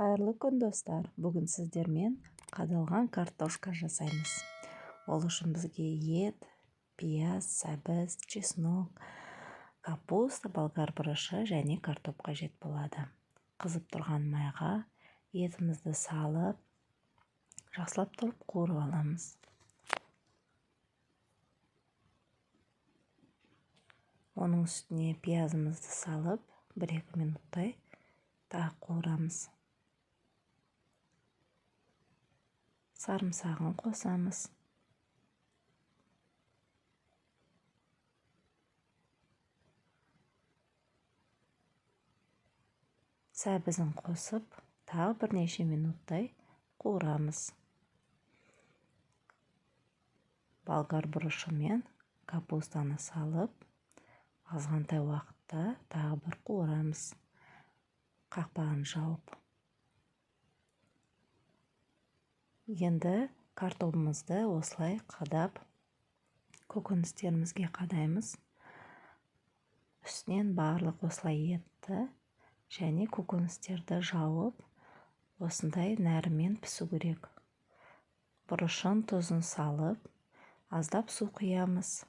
Қайырлы күн, достар! Бүгін сіздермен қадалған картошка жасаймыз. Ол үшін бізге ет, пияз, сәбіз, чеснок, капуста, болгар бұрышы және картоп қажет болады. Қызып тұрған майға етімізді салып, жақсылап тұрып қуырып аламыз. Оның үстіне пиязымызды салып, 1-2 минуттай тағы қуырамыз. Сарымсағын қосамыз. Сәбізін қосып, тағы бірнеше минуттай қуырамыз. Болгар бұрышы мен капустаны салып, азғантай уақытта тағы бір қуырамыз, қақпағын жауып. Енді картобымызды осылай қадап, көкөністерімізге қадаймыз. Үстінен барлық осылай етті және көкөністерді жауып, осындай нәрімен пісу керек. Бұрышын, тұзын салып, аздап су құямыз.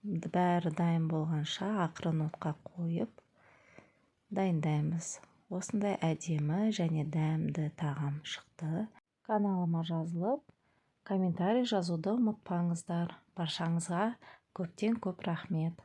Бәрі дайын болғанша ақырын отқа қойып дайындаймыз. Осындай әдемі және дәмді тағам шықты. Каналыма жазылып, комментарий жазуды ұмытпаңыздар. Баршаңызға көптен көп рахмет.